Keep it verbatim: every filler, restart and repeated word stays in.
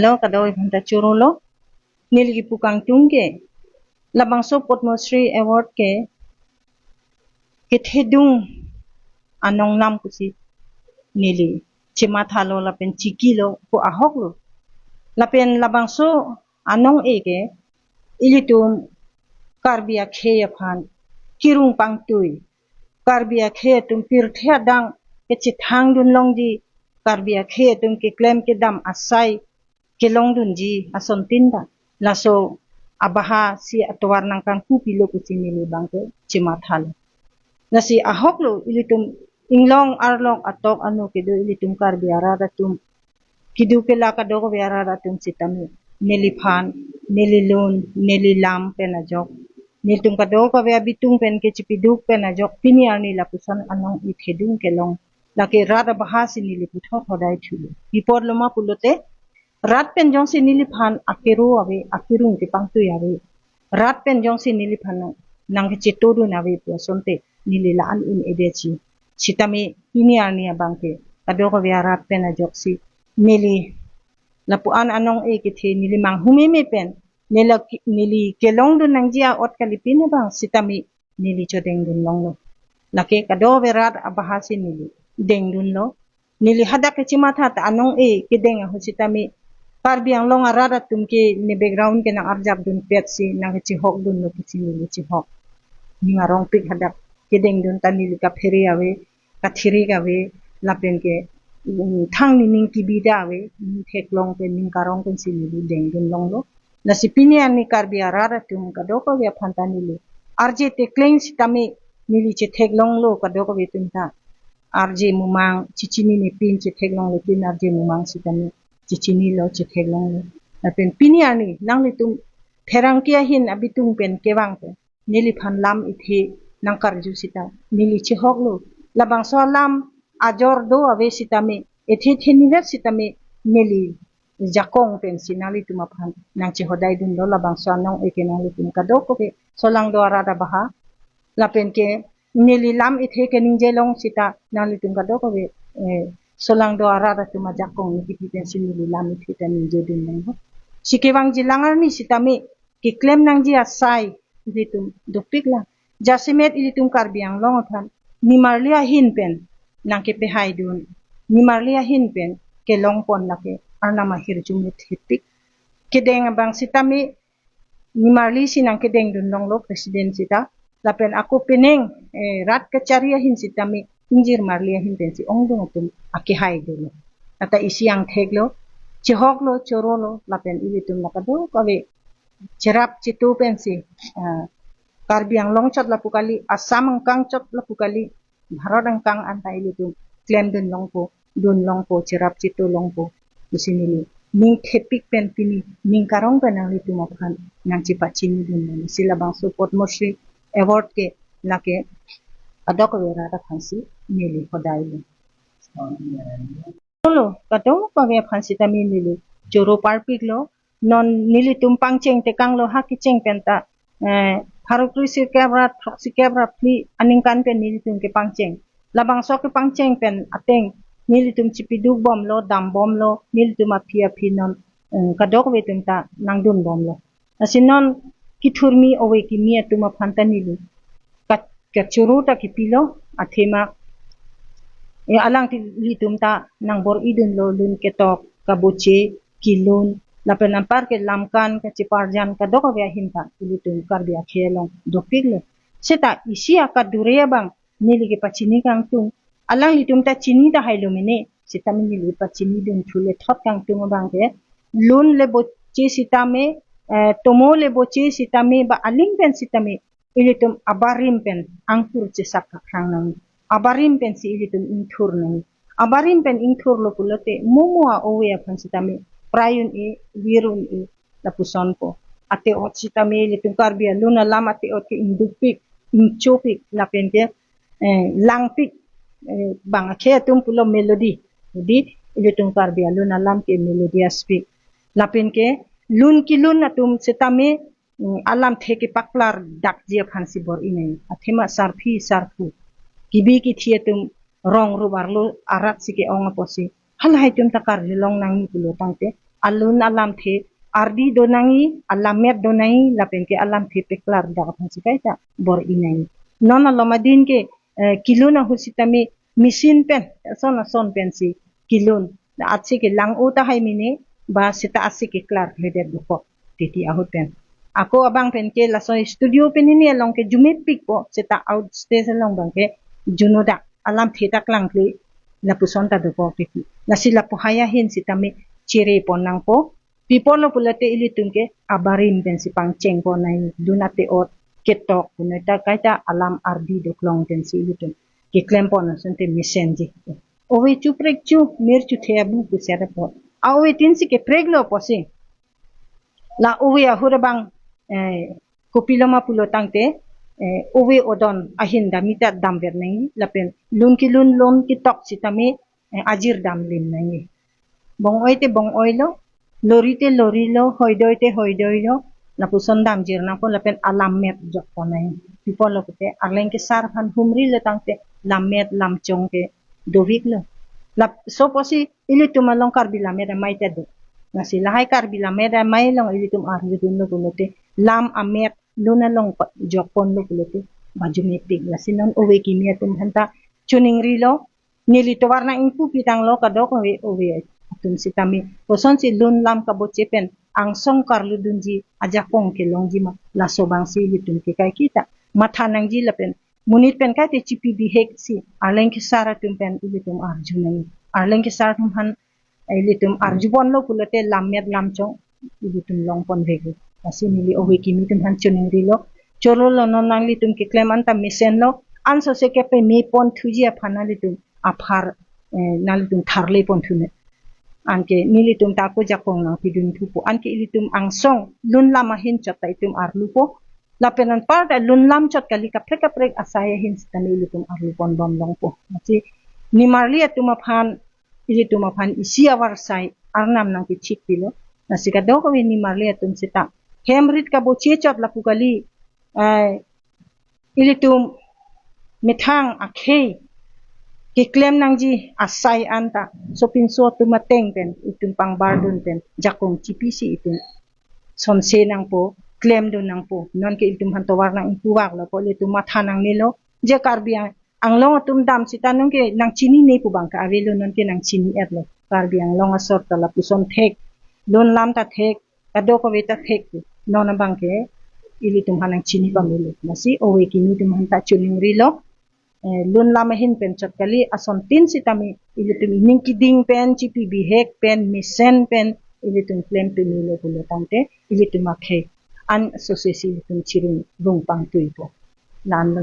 Kadokave aphanta choro lo, neli kipu kangtung ke labangso Padma Shri Award ke kethedung anong lam pusi neli chemathalo lapen chikilo pu ahok lo. Lapen labangso anong-e ke ilitum Karbi akhei aphan kirung pangtui, Karbi akhei atum pirthe adang kechethangdun longji, Karbi akhei atum keklem kedam asai kelongdunji asontin ta laso abaha si atovar nangkangku pilo pusi neli abangke chemathalo. Lasi ahok lo, ilitum inglong arlok atok ano kedo ilitum Karbi arat atum, keduk kelak kadokave arat atum sitame neliphan, neli lun, neli lam pen ajok, nelitum kadokave abitung pen kechipiduk pen ajok pini arni lapuson anong-e thedung kelong. Lake rat abaha si neli puthot hodai thulo. Pi apotlo ma pulote, rat pen jongsi neliphan akero ave, akirung kepangtui ave, rat pen jongsi neliphan nang, nangkechetongdun ave pu asonte neli la-an un-edetji. Sitame pini arni abangke kadokave arat pen ajoksi neli lapu-an anong-e kethe neli manghumeme pen neli ki-, neli kelongdun nangji a-ot kalipin abang sitame neli chodengdun longlo. Lake kadokave rat abaha si neli dengdunlo. Neli hadak kechematha ta anong-e kedeng ahut sitame Karbi Anglong arat atum ke ne background ke nang-arjapdunpet si nangkechihokdunlo pusi neli chihok. Ning arongpik hadak kedengdun ta neli kaphere ave, kathirik ave, lapen ke, mm, thang nening kebida ave, ning theklong pen ning karong pensi neli dengdun longlo. Lasi pini arni Karbi arat atum kadokave aphanta neli arje tekleng sitame neli chetheklonglo kadokave atum ta. Arje mumang chechinine pin chetheklonglo, pin arje mumang sitame chechinilo, chetheklonglo. Lapen pini arni nanglitum pherangke ahin abitung pen kevang pen neliphan lam ethe nangkarju sita neli chihoklo. Labangso alam ajor do ave sitame, ethe thenivet sitame neli jakong pensi nanglitum aphan nangchehodaidunlo, labangso anong-e ke nanglitum kadokave solangdo arat abaha. Lapen ke neli lam ethe keningje long sita nanglitum kadokave, eh, solangdo arat atum ajakong niki pi pensi neli lam ethe ta ningjedun longlo. Si kevangji lang arni sitame keklem nangji asai ilitum dopik lang. Jasemet ilitum Karbi Anglong aphan nimarli ahin pen nangkepehaidun, nimarli ahin pen kelongpon lake Arnam ahirjume thepik. Kedeng abang sitame nimarli si nangkedengdun longlo president sita. Lapen ako penang, eh, rat kachari ahin sitame ingjir marli ahin pensi ongdung atum akehaidunlo. Ata isi angtheklo, chihoklo, chorolo, lapen ilitum la kadokave cherap cheto pensi, ah, Karbi Anglong chot lapu kali, Assam angkang chot lapu kali, Bharat angkang anta ilitum klemdun longpo, dun longpo, cherap cheto longpo pusi neli ning thepik pen pini ning karong pen nanglitum aphan nangchepachinidun longlo. Si labangso Padma Shri Award ke lake kadokave rat aphansi neli hodailo. Lo, kadokave aphan sitame neli choro parpiklo. Non nelitum pangcheng tekanglo, ha kecheng pen ta, eh, pharo kre sirkep ra, throksi kep ra phli aningkan pen nelitum kepangcheng. Labangso kepangcheng pen ateng nelitum chipiduk bomlo, dam bomlo, nelitum aphi aphi non, eh, kadokave atum ta nangdun bomlo. Lasi non kethurmi ove kimi atum aphan ta neli kat-, kachoro ta kipilo, athema, eh, alangli, ilitum ta nangbor-idunlo lun ketok, kaboche, kelun, lapen anpar ke lamkan, kacheparjan, kadokave ahin ta ilitum Karbi akhei along dopiklo. Seta isi akadure abang neli kepachini kangtung, alanglitum ta chini tahailo mene, sitame neli pachinidun thule thot kangtung abang ke, lun le boche sitame, eh, tomo le boche sitame, ba aling pen sitame, ilitum abarim pen angthur chesak kaprang nang. Abarim pensi ilitum ingthur nang. Abarim pen ingthurlo pulote, momo a-ove aphan sitame prai un-e, vir un-e, lapusonpo. Ate-ot sitame ilitum Karbi alun alam ate-ot ke ingdukpik, ingchopik, lapen ke, eh, langpik, eh, bang akhei atum pulo melody. Jadi, ilitum Karbi alun alam ke melodious pik. Lapen ke, lun kelun atum sitame, mm, alamthe kepaklar dakji aphansi bor-inai. Athema sarpi sarpo, kebi kethe atum rong rup arlo arat si ke-ong apotsi, halahai atum ta karjulong nangji pulo tangte, alun alamthe ardi do nangji, alammet do nangji, lapen ke alamthe peklar dak aphan si kaita bor-i nangji. Non alom adin ke, eh, kelun ahut sitame machine pen, ason ason pensi kelun. Atsi ke lang-o tahai mene, ba seta atsi keklar kledet dokok titi ahut pen. Ako abang pen ke laso studio pen hini along ke jumepikpo, seta outstage along abang ke junodak alamthe ta klangkle lapuson ta dokok titi. Lasi lapu hai ahin sitame chere pon nangpo. Pi ponlo pulote ilitum ke abarim pensi pangcheng pon nangji, dun ate-ot ketok punoi ta kaita alam ardi doklong pensi ilitum keklem pon asonte mesenji. Ove chuprek chu, mir chuthe abu pusi ada po. A ove tin si keprek lo pusi. La ove ahut abang, eh, kopilo ma pulo tangte, eh, ove odon ahin dam-i ta damver nangji, lapen lun kelun lun ketok sitame, eh, ajir dam lim nangji. Bong-oi te bong-oi lo, lori te lori lo, hoidoi te hoidoi lo, lapuson damjir nangpo lapen alammet jok pon nangji. Pi ponlo pulote, arleng kesar aphan humri lo tangte lammet lamchong ke dovik lo. Lap, so pusi ilitum along Karbi Lammet Amei ta do. Lasi lahai Karbi Lammet Amei along ilitum arjudunlo pulote, lam amet lun along pa-, jok ponlo pulote, ba jumepik. Lasi non ove kimi atum aphanta choningrilo, neli tovar nang ingpu pitanglo kadokave ove atum sitame. Kosonsi lun lam kaboche pen angsong karlu dunji ajakong kelongji ma, laso abang si ilitum ke kaiketa matha nangji lapen monit pen kaite chipi bihek si arleng kesar atum pen ilitum arju nangji. Arleng kesar atum aphan ilitum arju ponlo pulote lammet lamchong ilitum long ponvek. Lasi neli ove kimi atum aphan choningrilo. Chorolo, non nanglitum keklem anta mesenlo. Anso se kepeme ponthuji aphan nanglitum aphar, eh, nanglitum tharle ponthu ne. Anke nelitum ta ako jakong nangpidun thupo. Anke ilitum angsong lun lam ahin chot ta itum arlupo. Lapen anparta lun lam chot kali, kaprek kaprek asai ahin sitame ilitum arlu ponbom longpo. Lasi nimarli atum aphan, ilitum aphan isi avarsai arnam nangkechikpilo. Lasi kadokave nimarli atum seta hem rit kaboche chot lapu kali, eh, ilitum methang akhei keklem nangji asai anta sopinso atum ateng pen itum pangbardun pen jakong chipisi itum sonse nangpo, klemdun nangpo. Nonke ilitum aphan tovar nang ingpuvaklo pu ilitum matha nangnelo. Je Karbi Ang-, Anglong atum dam seta nonke nangchinine pu abang ke avelo, nonke nangchini-etlo. Karbi Anglong asor ta lapuson thek, lun lam ta thek, kadokave ta thek. Non abang ke ilitum aphan nangchini pamelo. Lasi ove kimi atum aphanta choningrilo. Eh, lun lam ahin pen chot kali, ason tin sitame ilitum ining keding pen, chipi bihek pen, mesen pen ilitum klem pemelo pulo tangte ilitum akhei an sosesi ilitum chirung rung pangtuipo. Nan